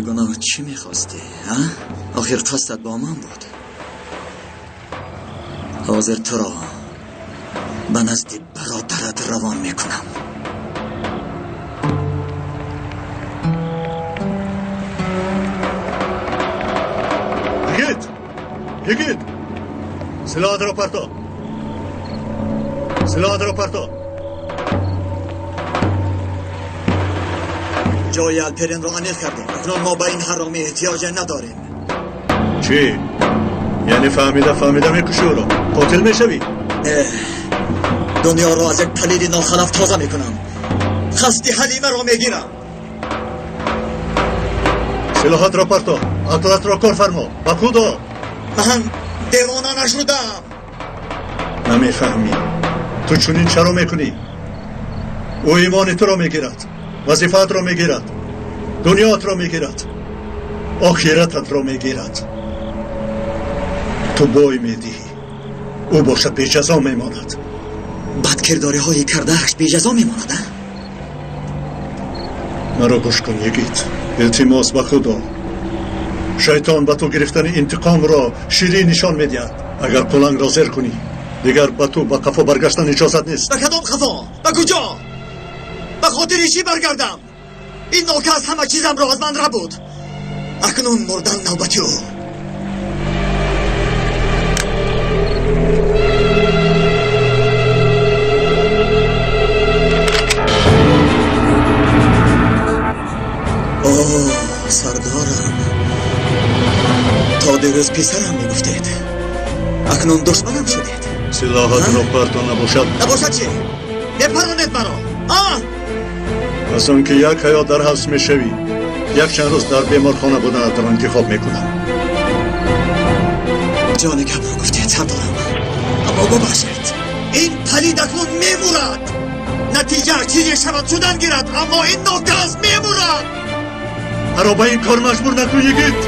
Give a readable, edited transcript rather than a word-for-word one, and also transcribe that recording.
Бегуноҳ чӣ мехостӣ, а? Охир қасдат бо ман буд. Ҳозир туро ба назди бародарат равон мекунам. Йигит! Йигит! Силоҳатро парто! Силоҳатро парто! Ҷои Алперинро аниқ кардем. Акнун мо ба ин ҳаромӣ эҳтиёҷ надорем. Чӣ? Яъне фаҳмида фаҳмида мекушӣ ӯро? Қотил мешавӣ? Не, дунёро аз як палиди нохалаф тоза мекунам. Қасди Ҳалимаро мегирам. Силоҳатро парто, ақлатро кор фармо. Ба худо! Ман девона нашудам. Намефаҳмӣ. Ту чунин чаро мекунӣ? Ӯ имони туро мегирад, вазифаатро мегирад, дунёатро мегирад, охирататро мегирад. Ту бой медиҳӣ, ӯ бошад беҷазо мемонад. Бадкирдориҳои кардааш беҷазо мемонад, а? Маро гӯш кун, йигит. Илтимос ба худо. Шайтон ба ту гирифтани интиқомро ширин нишон медиҳад. Агар пулангро зер кунӣ, дигар ба ту ба қафо баргаштан иҷозат нест. Ба кадом қафо? Ба куҷо? Ба хотири чӣ баргардам? Ин нокас ҳама чизамро аз ман рабуд. Акнун мурдан навбати ӯ. Оҳ, сардорам, то дирӯз писарам мегуфтед, акнун душманам шудед. Силоҳатро парто набошад. Набошад чӣ? Мепаронед маро, а? Аз он ки як ҳаёт дар ҳабс мешавӣ, якчанд рӯз дар беморхона буданатро интихоб мекунам. Ҷони гапро гуфтед, сардорам, аммо бубахшед, ин палид акнун мемурад. Натиҷааш чизе шавад шудан гирад, аммо ин нокас мемурад. Маро ба ин кор маҷбур накун, йигит.